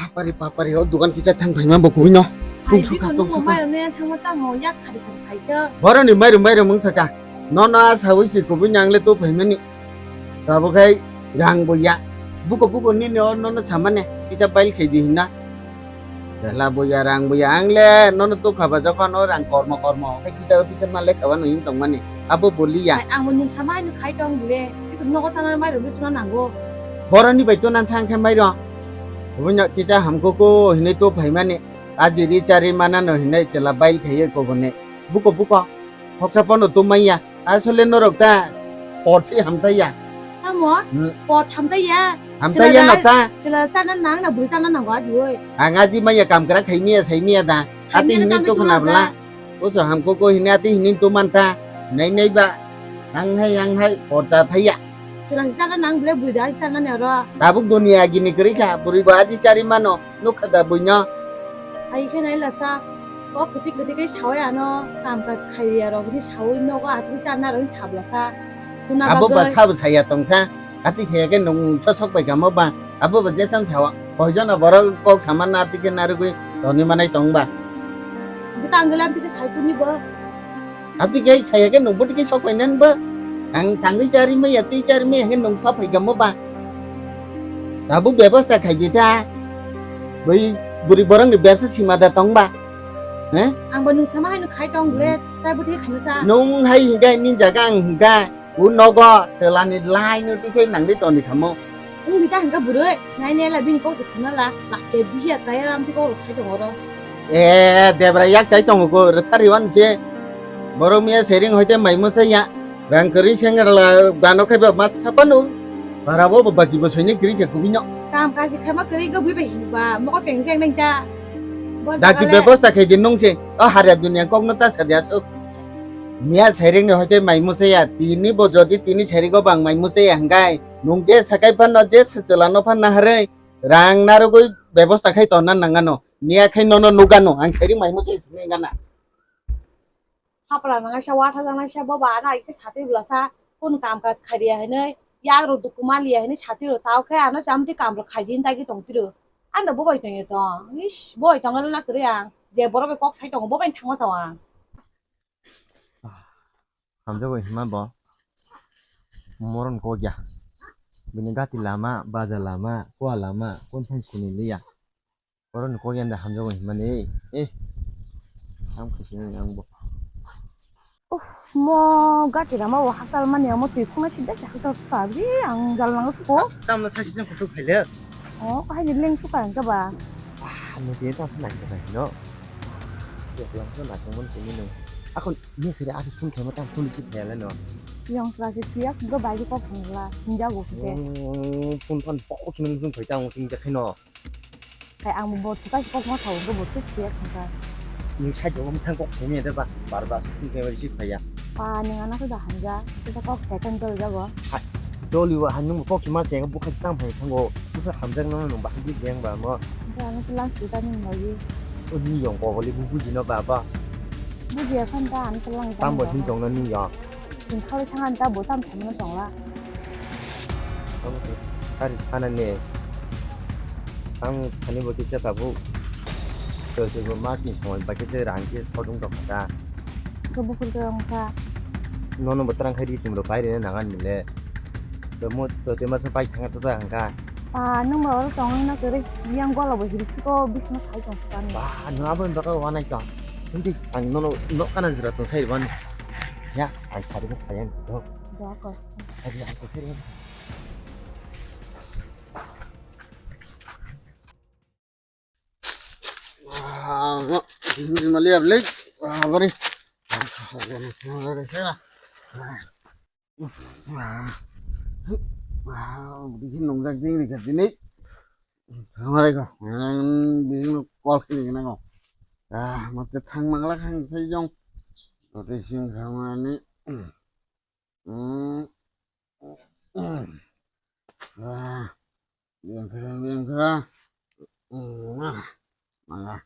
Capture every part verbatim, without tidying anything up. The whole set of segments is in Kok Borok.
Papari, papari, o dukan kisa thang phaima bo kuino. Hai, tungsu biko kha, nung tungsu kha. Mai rwmani thangma tamo yak khari khari phaijak. Boroni mairum mairum wng saka. Nono a sawi si kubui nang le to phaimani. Tabo khai rang bo ya. Buko buko nini o nono samane kisa bail khai di hinna. Jala bo ya, rang bo ya, ang le nono to khaba jokhon o rang kormo kormo. Khai kisa o kisa ma le khaba no hin tongmani. Abo boli ya. Hai, ang bo nung sama hai no khai tong bile. Biko nogo sana mai rwmani tuna nango. Boroni bai to nan sang khe mai rw. Kubui no kisa hamko ko hinui to phaimani. Ajiri chari manano hinai chwla bail khaiye kobone. Buko buko. Hoksa pono tumaiya. Asole norok ta pot si hamtaiya. Tamo? Hmm. Pot hamtaiya. Hamtaiya na ta. Chwla chana nang na bui chana nang wa dioi. Ang aji maya kam kra khai miya sai miya da. Ati hinui to khna bla. Oso hamko ko hinai ati hinui to manta. Nai nai ba. Ang hai ang hai pot ta thaiya. Chwla si chana nang bile bui da chana ne ro. Tabuk dunia gini kri kha bui ba aji chari mano. Nukha da buino? Hai khe nai lasa, o kwtwi kwtwi khe sawi ano, kam kaj khai ya rok ni sawi nogo aswk charna rok ni sablasa. Kuna abo ba bagwi sabo saya tongsa, ati saya khe nung sok sok bai kamo ba, abo ba jesam sawa, koijono borok kok sama na ati khe narwgwi toni manai tong ba. Kita anggela ati khe sai tuni ba. Abdi khe saya khe nung bwtwi khe sok painani bo. Ang tangwi chari maya, twi chari maya hwnkhe nung pha phai kamo ba. Tabuk bebosta khai di ta. Bui buri borok ni bebsa sima da tong ba. He? Ang bo nung sama hai no khai tong le, tai bwtwi khai no sa. Nung hai hingka ni jaga ang hingka. U nogo chwla ni lai no twi khe nang di toni kamo. Wng di ta hingka bwrwi, nai nai la bini kok se khna la, lakche bihia kaya amtwi kok rok sai tongo oro. Eh, debra yak chai tongo ko, rwthar riwan se. Borok miya sering hoite mai mwsai ya. Rang kwrwi sengr la gano khai ba mas sapano. Para bo baki bo soini kwrwi khe kubui no. Kam kaji khaima kwrwi go bui bai hingba, mokol peng jeng nang ta. Bo jaga le. Dati bebosta khai di nung se. O harya dunia kok no ta sadia so. Miya sering ni hoite mai mwsai ya. Tini bo jodi tini sering go bang mai mwsai ya hingkai. Nung je sakai phano je se chwla no phan naharwi rang narwgwi bebosta khai tonna nangano. Niya khai nono nugano ang seri mai mwchai sini gana. Hapla nang sa watha jang sa baba ana ike sati bla sa kun kam kaj khariya hene yak ro dukuma liya hene sati ro tau khe ano chamti kam ro khai din tagi tong tiro. Ano bo bai tong tong. Ish bo bai tong na kre ang. Je borok bai kok sai tong bo bai thangma sa ang. Hamjago hima bo. Moron kok ya. Bini gati lama, baja lama, kua lama, kon thang kuni liya. Moron kok ya nda hamjago hima ni. Eh. Ham khusi ni ang bo. Uff, mo gati lama o hakal mani amo twi khuna si dai hakal sabri ang jal nang suko. Tam na sasi jang kutuk khaile. Oh, kahai ni leng suka ang ka ba. Ah, ni twi tam nang ka no. Yo lang ka na tong mon tini no. Akon Ni sere aswk phone khaima tang phone receive khaiyalano. Yang sera se siya, go bai kok phone la, hinja go khe. Oh, phone phone pok khe nung phone khaita ang sing jakhaino. Kai ang bo thuka kok ma thau go bo thuk siya thangka. Ni sai go mthang kok khaimi de ba, bar bar phone khaima receive khaiya. Pa ni ana ko da hanja, kita kok second dol jago. Doli wa hanung kok khaima se bukha tang phai thango. Bukha hamjak nang nang bahai di yang ba mo. Ang lang kita ni lagi. O ni yong ko boli bujino ba ba. Bujiya khan ta ang tong lang. Tam bo hin tong na ni ya. Tini khawlai thang ani ta bo tam thaimano tongla. Tamo khe kari thana ne. Ang thani bo kisa tabuk. To se bo mas ni thongoi ba kisa rang kisa sodung tong kha. Khe bukur khe wng kha. Nono bo twrang khai ri tum rok pai rina nangan ni le. To mo to te masa pai thang ta ta hang kha. Pa nung ba oro tong wng na kwrwi. Yang gola bo hiri siko bisma khai tong kha ni. Ba no abo ni baka wanai tong. Hindi ang nono nok kana jora tong sai ban. Ya, ang sari mo kaya ni. Doa kor. Sari ang ko sari. Ah, no. Hindi mali abli. Ah, bari. Ah, ah, ah, bari nungjak ding ni ka dini. Thamare ko. Nang bini kol kini nang ko. Ah, mate thang mangla khang sai jong. Mate sing khamani. Hmm. Ah, yang kira, yang kira. Hmm, ah, mangga.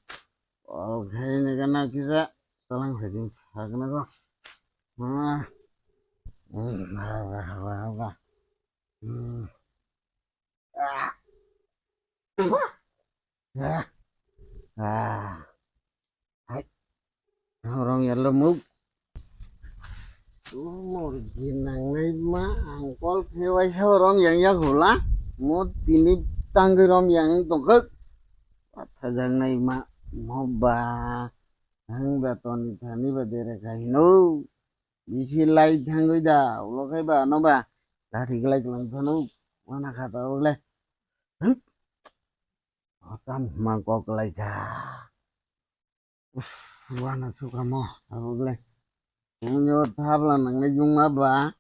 Oke, ini kena kita tolong hiding. Hakna ko. Ah. Hmm, ah, ah, ah, ah. Hmm. Ah. Ah. Ah. Hai. Sorom ya lo muk. Morgi nangnai ma ang kol khewai sorom yang ya hula. Mo tini tangwi rom yang tongkhak. Patha jangnai ma mo ba. Ang ba toni thani ba dere khai no. Bisi lai thangwi da ulo khai ba no ba. Lathi glai lang thano. Wana khata ule. Hip. Otam ma kok lai kha. Uf, wana sukamo, abokle. Tongyo thabla nangnai jungma ba.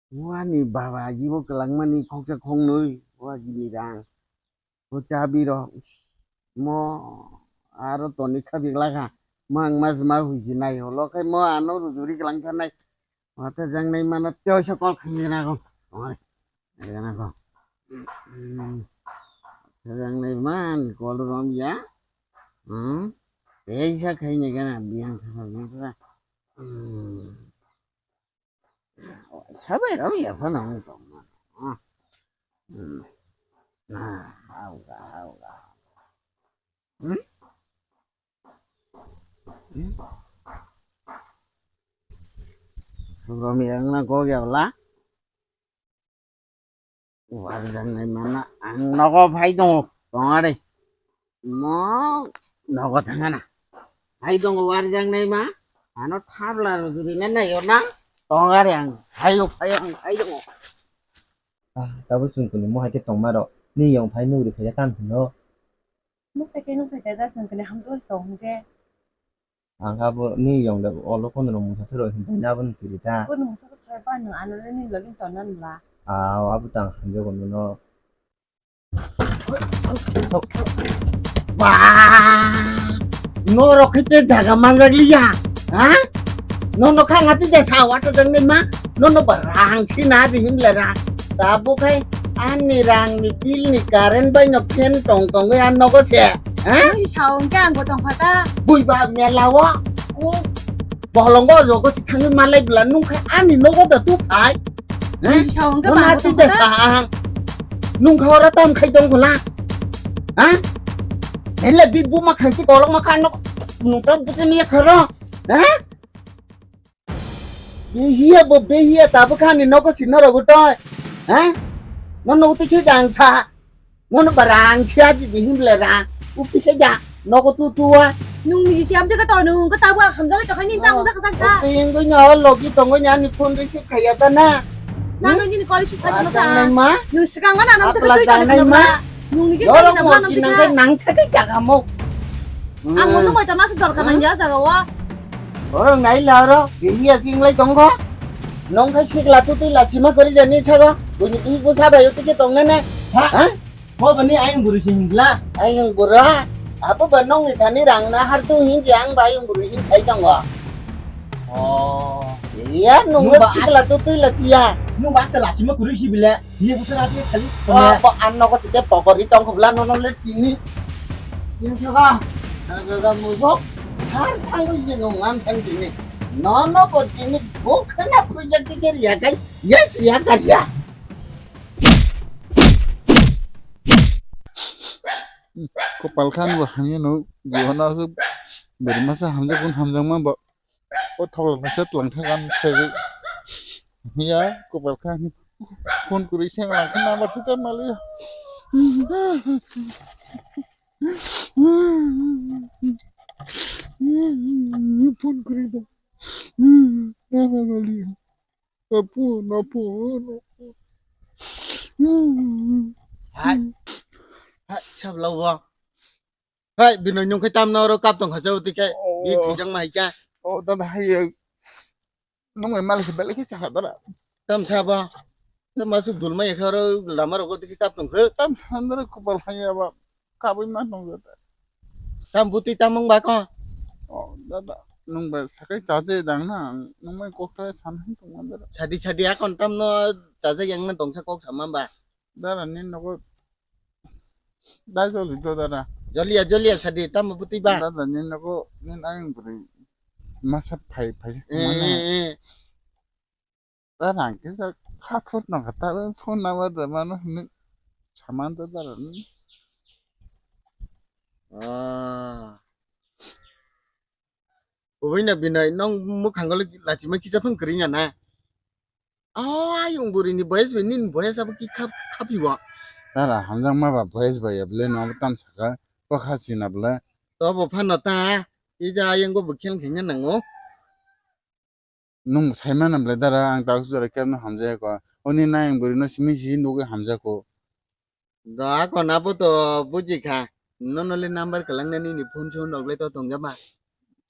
Wani baba ajibo kwlangmani khoksa khongnwi, wajini rang. O chabi ro. Mo aro toni khabik lakha. Mang mas ma huiji nai holo khai mo ano rujuri kwlang thanai. Wata jangnai mana teo sa kol khangna ko. Oi. Khangna ko. Hmm. Jangnai man kol rom ya. Hmm. Tei sa khaini gana biang sa biang sa. Hmm. Sabai rom ya phano tong. Hmm. Na, au ga, au ga. Hmm? Hmm? Romia wngna gok ya bwla. Warjaknai mana ang nogo phai tongo, tong ari. Mo nogo thangana. Phai tongo warjaknai ma. Ano thabla rwgwrwina naiyo na. Tong ari ang phaio, phaio, ang phai tongo. Ah, tabuk chwng kuni mo hai khe tongma rok. Ni yong phai nugri khaija tamo hino. Nukphai khe nukphai khe da chwng kuni hamjagwi tong hwn khe. Ang kha bo ni yong da olo kono rok mungsa se roi hwn na bo ni kiri ta. Kono mungsa se soi pa nwng ano le ni logi ton na nla. Ah, abo tang hamjago nono. Ba! Norok khe te jaga manjak liya, ha? Nono kha ngati de sa wata jang ni ma, nono ba rang si na di him le ra. Tabuk khai ani rang ni bill ni current bai no fan tong tong ya nogo se, ha? Nui sa ong khe ang bo tong kha ta. Bui ba mela wo. Bolongo jogo si thangwi malai bwla nung khai ani nogo da tu khai. Eh? Nung sa ong khe Nung ba ati bo da tong sa ang. Nung kha ora tam khai dong bwla. Ha? Hele bi buma khang si kolok ma kha nok. Nung ta busi mi kharo. Ha? Behia bo behia ta bo khani nogo si noro gutoi. Ha? Nono uti khi dang sa. Nono barang sia di di him le ra. Upi ke ja. Nogo tu tu wa. Nung ni siam de ka to nung ka ta wa ham da ka ni ta sa ka sa ka. Uti yang tu nyawa logi tongo nya ni phone receive khaya ta na. Na no ni call receive khaya ta. Nai ma. Nung sikang na na Apla ka janai ma. Nung ni je Dorong ka mo na ki nang ka nang tha ka jaga mo. Ang mo tu mo ta na sa dor ka nang ya jaga wa. Oro nai la oro. Iya sing lai tongo. Nong ka sik la tu tu la sima kori jani sago. Buni pi ko sa ba yo ti ke tong na na. Ha? Ha? Bo bani ayang buru si himla. Ayang buru. Apo ba nong ni thani rang na har tu hin jang ba ayang buru hin sai tongo. Oh. Iya nung Nung ba sikla tu tui la siya. Nung ba asta la sima kuri si bile. Iya busa rati khali. Oh, po an nogo site pokori tong khubla nono le tini. Yang kya ka? Daga musok. Har thangu ye nung an thang tini. Nono po tini bo khana puja tikir ya kai. Yes ya kai ya. Kopal khan bo hamya no, jiwan aswk beri masa hamjak kun hamjak ma bo, o thok lang kha se tlang kha kan se. Ya, kopal khan phone kuri se lang kha number se ta mali. Phone kuri da. Mali. Apo, apo, apo. Hai. Hai, sabla wa. Hai, bino nyung khai tam na oro kap tong kha jao ti kai. Oh. Bi thijang mai ka. Oh, dada hai. Nung mai mal se bel ke cha dara. Tam sa ba. Tam masuk dul mai kha oro lama ro ko ti kap tong kha. Tam sandra ko bal hai ba. Kabui ma tong jata. Tam buti tam wng ba ko? Oh, dada, nung ba sakai chaje dang na, nung mai kok ta san hai tong ma dada. Sadi sadi akon tam no chaje yang na tongsa kok sama ba. Dada, nin nogo dai joli do dada. Jolia, jolia sadi tam buti ba. Dada, nin nogo, nin ayung buri masa phai phai. Eh, eh, eh. Ta rang khe jak kha phut no kha ta phone number da mano hinwi saman ta dara ni. Ah. Ubuino Binoy, nong mwkhango lachima kisa phang kwrwngya na? Oh, ayung bwrwini boyes bai nini boyes abo ki khap-, khapiwo? Dara, hamjakma ba boyes bai ya bwle no abo tam saka, kokha sina bwle. Tobo phano ta, ija ayung bo bwkhel khengya nango. Nwng saimano bwle dara, ang tak jora kebo no hamjaya ko. Oni nayung bwrwino simi sisi nugwi hamjako. Da, ako nabo to buji kha. Nono le number kwlangna nini phone son rok le to tongya ba?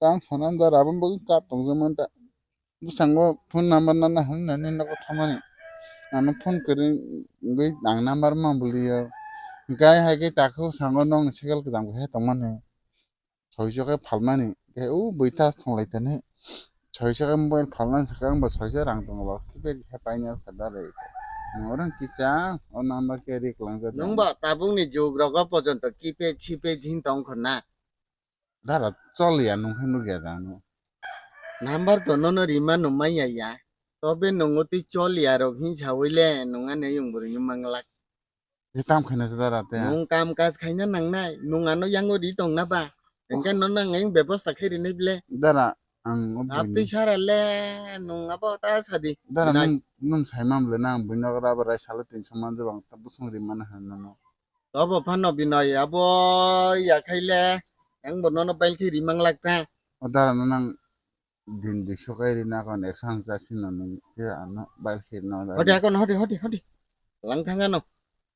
Tang sanam da rabon bo kap tongjaman ta. Bwskango phone number nana hwn nani nogo thamani. Ano phone kwrwi wngwi ang number ma buliyo. Gai hai khe takhuk sango nong cycle kwcham khe tongmani. Soichok khe phalmani. Khe o bwita thonglai tani. Soisa khe mobile phalna sakha, ang bo soisa rang tongo ba, keypad khe painai kha da re. Orang kicha, o number khe ri kwlangja. Nwng ba tabukni jug rogo pojonto keypad seypad hin tong kho na. Dara choliya nwng khe nukya da ano. Number to nono rima nung manya ya. Tobe nwng o twi choliya rok hin sawi le nwng ani ayung bwrwini manglak. Tei tam khaina se dara te. Nwng kam kaj khaina nangnai, nwng ano yango ri tongna ba? Hwnkhe nono ang ayang bebosta khe rinai ble. Dara, ang o buini. Abtwi sara le, nwng abo ta sadi. Dara, nwng, nwng saimang ble nang buino raba rai salo tinso manjak ang ta bwswng ri mana hwn nono. Tobo phano Binoy abo ya khai le, ang bo nono bail khe ri manglak ta. O dara no nang Din di sokai rina kon ekso hangsa sino nung ke ano bai khirna da. Hodi akon hodi hodi hodi. Lang thangano.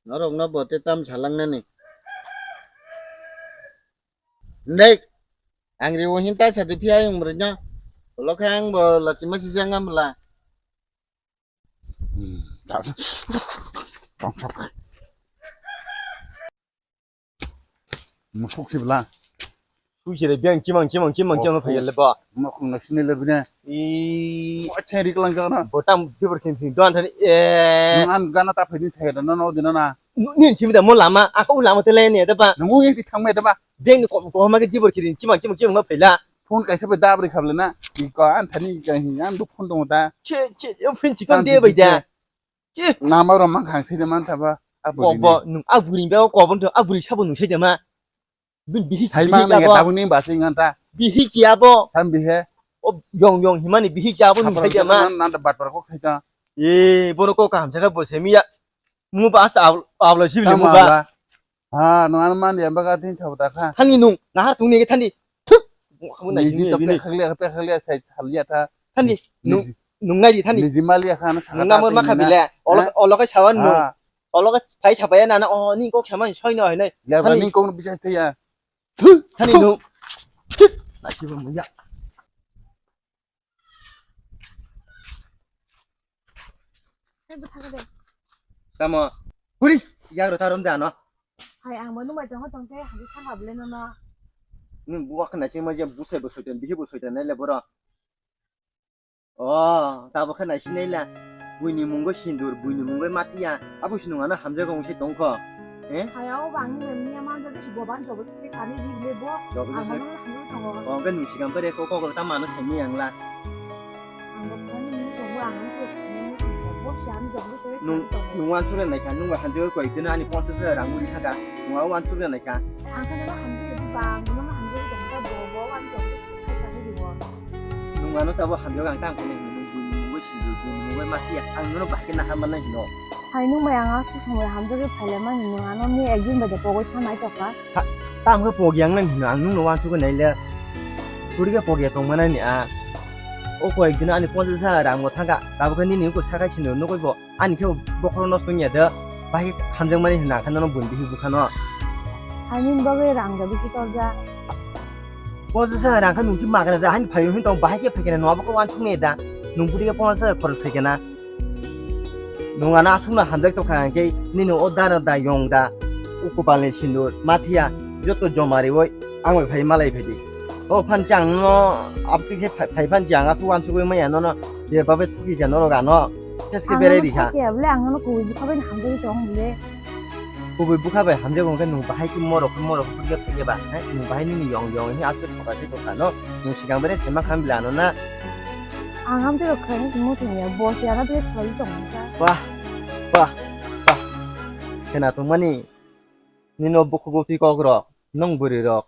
Norok no bote tam salang nani. Ndai. Ang riwo hinta sadi phiya yung mrino. Ulo khe ang bo lachima sijang amla. Hmm. Tong thok. Musuk sibla. Sui sire biang chimang chimang chimang chimang phai le ba. Mokong na sini le bine. I. Mo theri klang jana. Botam dibor khin khin don thani e. Nang an gana ta phai din sai da no no din na. Nin chimi da mo lama, ako lama te le ne da ba. Nang u yeng ti thang me da ba. Biang ni ko ko ma ke dibor khin chimang chimang chimang ma phai la. Phone kaisa bai dabri khablana. I ko an thani ka hi an du phone dong ta. Che che yo phin chikam de bai da. Chi. Nama rok mang khang sai de man thaba. Kobo nung a buri ba kobo to a buri sabo nung sai de ma. Bin bihi chi. Hai ma bihi nang abo. Tabuk ni ba sing anta. Bihi chi abo. Sam bihe. O yong yong himani bihi chi abo nung sai de ma. Nan da bat par kok sai ta. E bono ko kaham jaga bo se miya. Mu ba asta ablo sibile mu ba. Ha, no an man ya ba ka tin sa ta kha. Thani nung nahar tungni ke thani. Thuk. Niji to pekhagliya pekhagliya sai saliya ta. Thani nung nung nai di thani. Niji maliya kha na. Nung namor ma khabile. Olo olo kai sawan nung. Olo kai phai sabaya nana o ni kok sama soi no hinai. Thani ni kok bichas thaya. Thani nung. Nasi bo muya. Hai, bwthaka de. Tamo? Huri, yagro tarom de ano. Hai, ang bo nungbai tongo tongte, hadi thangka bole nono. Nung buwa khna sima je busai bo soitan, bihi bo soitan nai le boro. Oh, tabo khna sinai la. Buini mungo sindur, buini mungo matiya. Abo sinung ano hamjago wngse tongkho. Eh? Hai, o bang ni mia manjo de bo ban jobo se kani di le bo. Jobo se. Ang bo nungno hamjago tongo. Oh, ke nung sikam pare ko ko ta mano sami yang la. Ang bo phone ni tongo, ang bo phone ni tongo. Bo si ang jobo se. Nung, nung wan sure nai kha, nung wan sure koi dino ani ponchas hajar rang uri thaka. Nung wan sure nai kha. Ang khe nung hamjago di bang, nung hamjago tongo bo, bo wan jobo se kani di bo. Nung ano tabo hamjago ang tang khe nung bui nung bui sindur bui nung bui matiya. Ang nono bahai khe naha manai hino. Hai nung bai ang aswk samung hamjagwi phailaimani, nwng ano mi ekdin bai da pogwi thanai tokha. Ha, tamo khe pogya wngnani hino ang nungno uansugwi naile. Phuri khe pogya tongmanani a. O koi ekdino ani ponchas hajar rang bo thangkha, tabukhe nini wngkha sakai sino nukgwi bo ani khe bokhoro nosto wngya de. Bahai khe hamjakmani hino ang khe nono buini bihik bwsano. Hai nini bagwi rang da bisi torjak. Ponchas hajar rang khe nung khe magna ja, haini phaio hwn tong bahai khe phaikhe nung abo khe uansuknai da. Nung budi khe ponchas hajar khorok phaikhe na. Nung ano aswkno hamjak tongkha hwnkhe nini o dano da yong da, o kopalni sindur, mathiya, joto joma riwi ang bai phai malai phaidi. O phan chang no abtwi khe phai, phai phan chang aswk uansugwi manya nono je babe thuki kha norok ano. Kheske berai rikha. Khe bole ang nono kubui bwkha bai hamjagwi tong bole. Kubui bwkha bai hamjago hwnkhe nwng bahai khe morok khe morok khe phai khe ba, hai nwng bahai nini yong yong hinwi aswk thoka khe tongkha no, nwng swkang bere sema kha bwla ano na. Ang amtwi rok khlaina tongmo thangya, bo se ano tei khlai tongmani kha. Bah, bah, bah. Khena tongmani nini o bukhugo twi kok rok. Nong bwrwi rok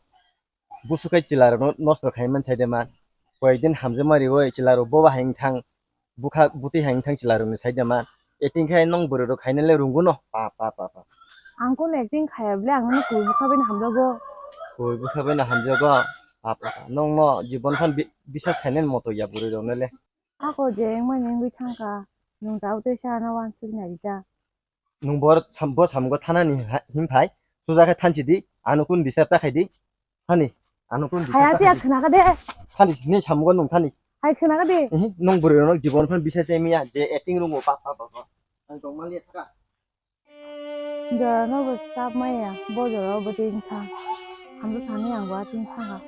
busu khai chwla rok no nosto khai man sai de man. Koi din hamjakma riwi chwla rok boba hai wng thang, bukha bwtwi hai wng thang chwla rok ni sai de man. Eting khai nong bwrwi rok khaina le rwngwi no. Pa, pa, pa, pa. Ang kunu acting khaya bwle, ang no koi bwkha bai no hamjago. Koi bwkha bai no hamjago. Pa, pa, pa. Nong no jibon phan bi-, bisa sainen moto ya bwrwi rok no le. Ako je wngmani wngwi thangkha, nwng tabuk tei sa ano wansuk nai rida. Nwng bo sam-, bo samgo thanani ha-, him phai, suja khe thanchi di, ano kun disturb ta khai di, thani, ano kun disturb ta khai di. Haya siya khna ka de. Thani, ni samgo nwng thani. Hai khna ka de. Ehe, nwng bwrwi rok jibon phan bisa se miya, je acting rwngo pa, pa, pa, pa. Ang tong mali thaka. Jora no bo stop maya, bo jora bo tin thang. Hamdo thani ang bo tin thang.